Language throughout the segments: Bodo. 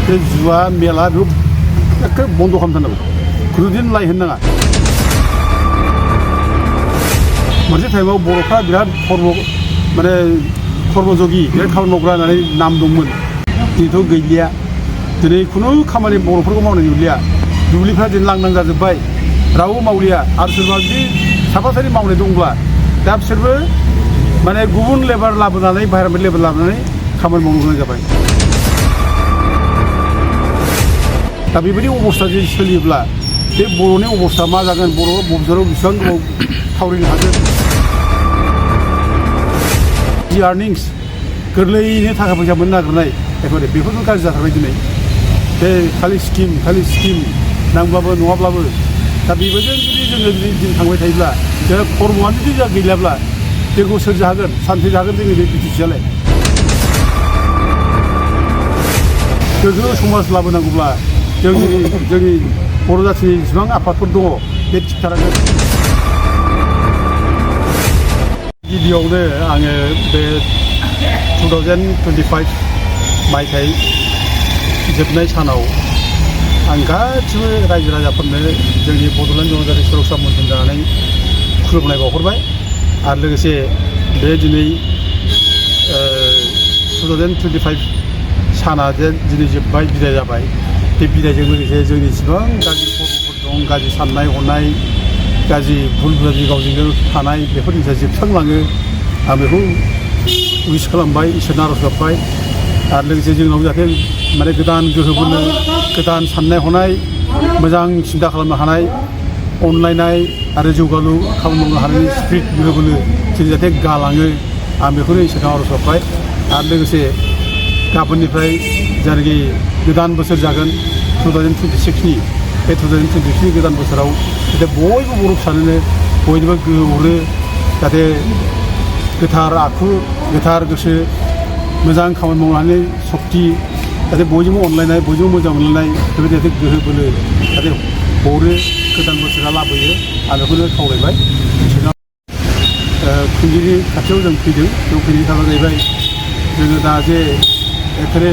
बे जुवा मेला बेखौ एखे बन्द' खालामथारनांगौ खुनुदिन लाइ होनो नाङा मोनसे टाइमाव बर'फ्रा बिराद माने खर्मजगि बिराद खामानि मावग्रा होननानै नाम दंमोन दिनैथ' गैलिया दिनै खुनु खामानि बर'फोरखौ मावनाय नुलिया दुब्लिफ्रा दिनै लांदां जाजोब्बाय रावबो मावलिया आरो सोरबा जुदि साफा सानै मावनाय दंब्ला दा बिसोरबो माने गुबुन लेबार लाबोनानै बाहेरानि लेबार लाबोनानै खामानि मावनो गोनां जाबाय दा बेबायदि अबस्था जुदि सोलियोब्ला बे बर'नि अबस्था मा जागोन बर' बबेयाव बेसेबां गोबाव थावरिनो हागोन जि आर्निंस गोरलैयैनो थाखा फैसा मोननो नागिरनाय एखेबारे बेफोरबो गाज्रि जाथारबाय दिनै बे खालि स्किम नांब्लाबो नङाब्लाबो दा बेबायदिनो जुदि जोङो दिन थांबाय थायोब्ला जोंहा खर्मआनो जुदि जोंहा गैलाब्ला जोंखौ सोर जाहोगोन सान्थि जागोन जोंनि बे बिटिसिआलाय गोग्गो समाज लाबोनांगौब्ला जोंनि बर' जाथिनि जेसेबां आफादफोर दङ बे थिग थानांगोन गिबियावनो आङो बे 2025 मायथाइ जोबनाय सानाव आं गासिबो रायजो राजाफोरनो जोंनि बड'लेण्ड जनजाति सुरक्षा मन्थ्रि जानानै खुलुमनाय बावहरबाय आरो लोगोसे बे दिनै 2025 साना जे दिनै जोब्बाय बिदाय जाबाय बे बिदायजों लोगोसे जोंनि जेसेबां गाज्रि खर्मफोर दं गाज्रि साननाय हनाय गाज्रि भुल बुजि गावजों गाव थानाय बेफोर जिनिसा जोबस्रांलाङो आं बेखौ उइस खालामबाय इसोरनो आर'ज गाबबाय आरो लोगोसे जोंनाव जाहाथे माने गोदान गोहो बोनो गोदान साननाय हनाय मोजां सिन्था खालामनो हानाय अनलायनाय आरो जौगालु खामानि मावनो हानायनि स्पिरिट गोहो बोलो जों जाहाथे गालाङो आं बेखौनो इसोरनाव आर'ज गाबबाय आरो लोगोसे गाबोननिफ्राय जायनाखि गोदान बोसोर जागोन 2026नि बे 2026नि गोदान बोसोराव जाहाथे बयबो बर' फिसानोनो बयनिबो गोहो हरो जाहाथे गोथार आखु गोथार गोसो मोजां खामानि मावनो हानाय सक्ति जाहाथे बयजोंबो अनलायनाय बयजोंबो मोजां मोनलायनाय बेबायदि जाहाथे गोहो बोलो जाहाथे हरो गोदान बोसोरा लाबोयो आं बेखौनो खावलायबाय खुंगिरि खाथियाव जों फैदों बेयाव फैनायनि खारना जाहैबाय जोङो दा जे एखेबारे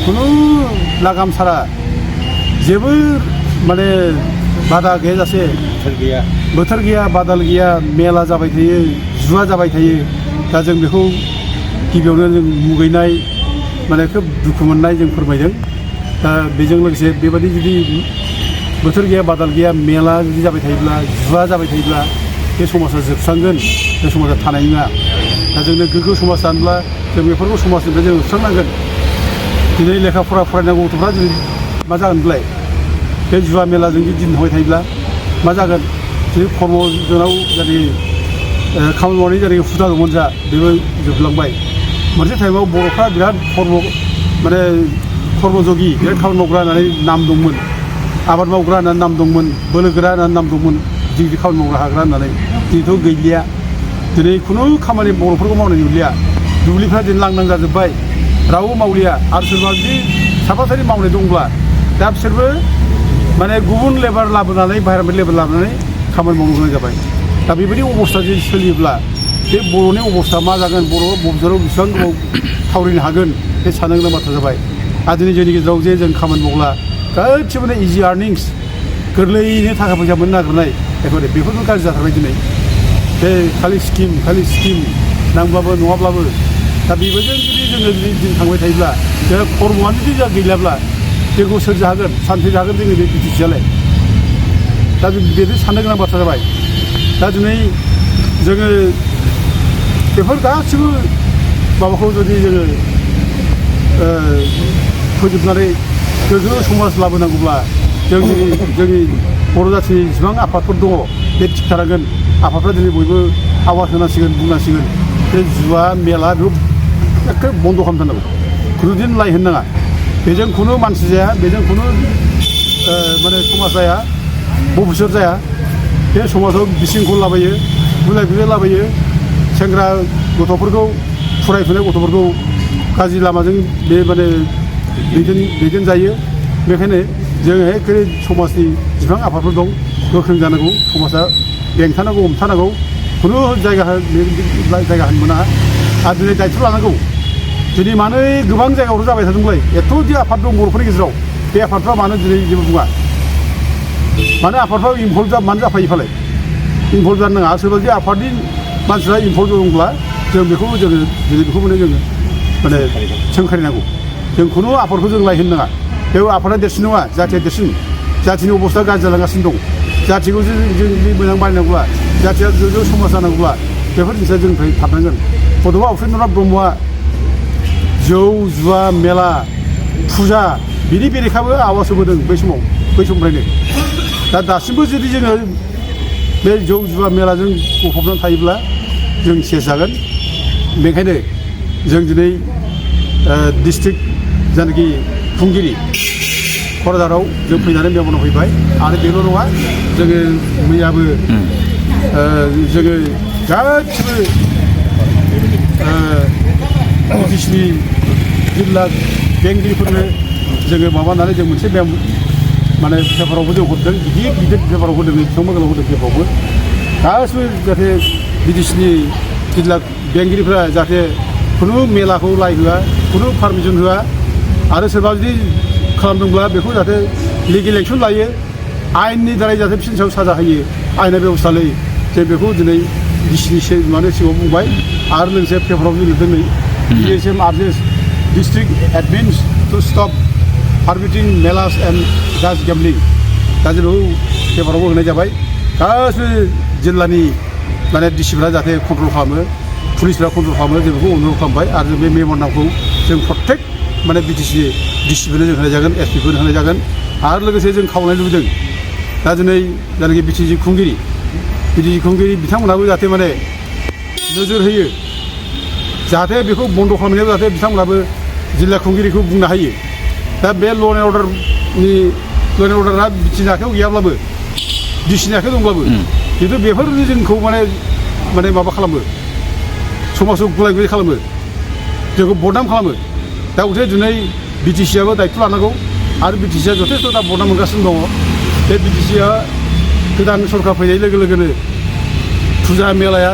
खुनु लागाम सारा जेबो माने बादा गैयाजासे बोथोर गैया बादाल गैया मेला जाबाय थायो जुवा जाबाय थायो दा जों बेखौ गिबियावनो जों मुगैनाय माने खोब दुखु मोननाय जों फोरमायदों दा बेजों लोगोसे बेबायदि जुदि बोथोर गैया बादाल गैया मेला जुदि जाबाय थायोब्ला जुवा जाबाय थायोब्ला बे समाजा जोबस्रांगोन बे समाजा थानाय नङा दा जोंनो गोग्गो समाज जानोब्ला जों बेफोरखौ समाजनिफ्राय जों होबस्रांनांगोन दिनै लेखा फरा फरायनांगौ गथ'फ्रा दिनै मा जागोनलाय बे जुवा मेलाजों जुदि दिन थांबाय थायोब्ला मा जागोन जुदि खर्मजोंनाव जायनाखि खामानि मावनाय जायनाखि हुदा दंमोन जा बेबो जोबलांबाय मोनसे टाइमाव बर'फ्रा बिराद माने खर्मजगि बिराद खामानि मावग्रा होननानै नाम दंमोन आबाद मावग्रा होननानै नाम दंमोन बोलोगोरा होननानै नाम दंमोन गिदिर खामानि मावग्रा हाग्रा होननानै दिनैथ' गैलिया दिनै खुनु खामानि बर'फोरखौ मावनाय नुलिया दुब्लिफ्रा दिनै लांदां जाजोब्बाय रावबो मावलिया आरो सोरबा जुदि साफा सानै मावनाय दंब्ला दा बिसोरबो माने गुबुन लेबार लाबोनानै बाहेरानि लेबार लाबोनानै खामानि मावनो गोनां जाबाय दा बेबायदि अबस्था जुदि सोलियोब्ला बे बर'नि अबस्था मा जागोन बर' बबेयाव बेसेबां गोबाव थावरिनो हागोन बे साननो गोनां बाथ्रा जाबाय आरो दिनै जोंनि गेजेराव जे जों खामानि मावब्ला गासिबो इजि आर्निंस गोरलैयैनो थाखा फैसा मोननो नागिरनाय एखेबारे बेफोरबो गाज्रि जाथारबाय दिनै बे खालि स्किम नांब्लाबो नङाब्लाबो दा बेबायदिनो जुदि जोङो दिन थांबाय थायोब्ला जोंहा खर्मआनो जुदि जोंहा गैलाब्ला जोंखौ सोर जाहोगोन सान्थि जागोन जोंनि बे बिटिसिआलाय दा बेनो साननो गोनां बाथ्रा जाबाय दा दिनै जोङो बेफोर गासिबो माबाखौ जुदि जोङो फोजोबनानै गोग्गो समाज लाबोनांगौब्ला जोंनि बर' जाथिनि जेसेबां आफादफोर दङ बे थिग थानांगोन आफादफ्रा दिनै बयबो आवाज होनांसिगोन बुंनांसिगोन बे जुवा मेला बेखौ एखे बन्द' खालामथारनांगौ खुनुदिन लाइ होनो नाङा बेजों खुनु मानसि जाया बेजों खुनु माने समाज जाया भबिष्यत जाया बे समाजाव बिसिंखौ लाबोयो बुलाय बुलाय लाबोयो सेंग्रा गथ'फोरखौ फरायफुनाय गथ'फोरखौ गाज्रि लामाजों बे माने दैदेन जायो बेखायनो जोङो एखेबारे समाजनि जेसेबां आफादफोर दं गोख्रों जानांगौ समाजा बेंथानांगौ हमथानांगौ खुनु जायगा होनो मोना आरो दिनै दायथ' लानांगौ दिनै मानो गोबां जायगायावनो जाबाय थादोंलाय एथ'दि आफाद दं बर'फोरनि गेजेराव बे आफादफ्रा मानो दिनै जेबो बुङा मानो आफादफ्रा इनभल्भ मानो जाफायो फालाय इनभल्भ जानो नाङा सोरबादि आफादनि मानसिफ्रा इनभल्भ दंब्ला जों बेखौ जोङो दिनै बेखौ जोङो माने सोंखारिनांगौ जों खुनु आफादखौ जों लायहोनो नाङा बे आफादा देरसिन नङा जाथिया देरसिन जाथिनि अबस्था गाज्रि जालांगासिनो दं जाथिखौ जों मोजां बानायनांगौब्ला जाथिया गोजौ समाज जानांगौब्ला बेफोर जिनिसा जोंनिफ्राय थाबनांगोन बड'फा उपेन्द्रनाथ ब्रह्मआ जौ जुवा मेला फुजा बिनि बेरेखाबो आवाज होबोदों बै समनिफ्रायनो दा दासिमबो जुदि जोङो बे जौ जुवा मेलाजों गफबनानै थायोब्ला जों सेस जागोन बेनिखायनो जों दिनै डिस्ट्रिक्ट जायनाखि खुंगिरि क'क्राझाराव जों फैनानै मेमन फैबाय आरो बेल' नङा जोङो मैयाबो जोङो गासिबो बिटिसिनि जिल्ला बेंगिरिफोरनो जोङो माबानानै जों मोनसे माने पेपारावबो जों हरदों गिदिर गिदिर पेपाराव होदों बेसेबां गोलाव होदों पेपारावबो गासिबो जाहाथे बिटिसिनि जिल्ला बेंगिरिफ्रा जाहाथे खुनु मेलाखौ लाय होआ खुनु पारमिसन होआ आरो सोरबा जुदि खालामदोंब्ला बेखौ जाहाथे लिगेल एक्सन लायो आयेननि दारै जाहाथे बिसोरनि सायाव साजा होयो आयेना बेबस्था लायो जों बेखौ दिनै डिसिनि माने सिगाङाव बुंबाय आरो लोगोसे पेपाराव जों लिरदों नै DSM urges district admins to stop permitting melas and gas gambling दा जों बेखौ पेपारावबो होनाय जाबाय गासिबो जिल्लानि माने डिसिफ्रा जाहाथे कन्ट्रल खालामो पुलिसफ्रा कन्ट्रल खालामो जों बेखौ अनुर'ध खालामबाय आरो बे मेमन नामखौ जों प्रत्येक माने बिटिसि डिसिफोरनो जों होनाय जागोन एसपिफोरनो होनाय जागोन आरो लोगोसे जों खावलायनो लुबैदों दा दिनै जायनाखि बिटिसि खुंगिरि बिथांमोनहाबो जाहाथे माने नोजोर होयो जाहाथे बेखौ बन्द' खालामनायाव जाहाथे बिथांमोनहाबो जिल्ला खुंगिरिखौ बुंनो हायो दा बे ल' एन्ड अर्डारा बिटिसिनि आखायाव गैयाब्लाबो डिसिनि आखायाव दंब्लाबो खिन्थु बेफोरनो जोंखौ माने माबा खालामो समाजाव गुलाय गुजाय खालामो जोंखौ बदनाम खालामो दा गथे दिनै बिटिसिआबो दायथ' लानांगौ आरो बिटिसिआ जथेस्थ' दा बदनाम मोनगासिनो दङ बे बिटिसिआ गोदान सरकार फैनाय लोगो लोगोनो फुजा मेलाया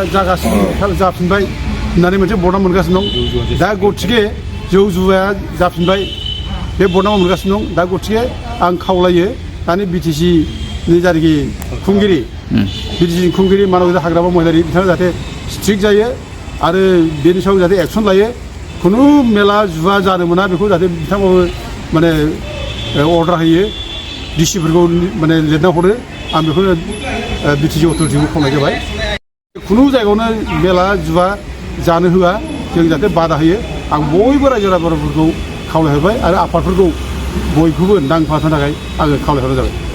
जाफिनबाय होननानै मोनसे बदनाम मोनगासिनो दं दा गथिखे जौ जुवाया जाफिनबाय बे बदनाम मोनगासिनो दं दा गथिखे आं खावलायो दानि बिटिसिनि जायनाखि खुंगिरि मानबिथा हाग्रामा महिलारि बिथाङा जाहाथे स्ट्रिक्ट जायो आरो बेनि सायाव जाहाथे एक्सन लायो खुनु मेला जुवा जानो मोना बेखौ जाहाथे बिथांमोनबो माने अर्डार होयो डिसिफोरखौ माने लिरना हरो आं बेखौनो बिटिसि अथ'रिटिखौ खावलायनाय जाबाय खुनु जायगायावनो मेला जुवा जानो होआ जों जाहाथे बादा होयो आं बयबो रायजो राजाफोरखौ खावलायहरबाय आरो आफादफोरखौ बयखौबो नांफानो थाखाय आङो खावलायहरनाय जाबाय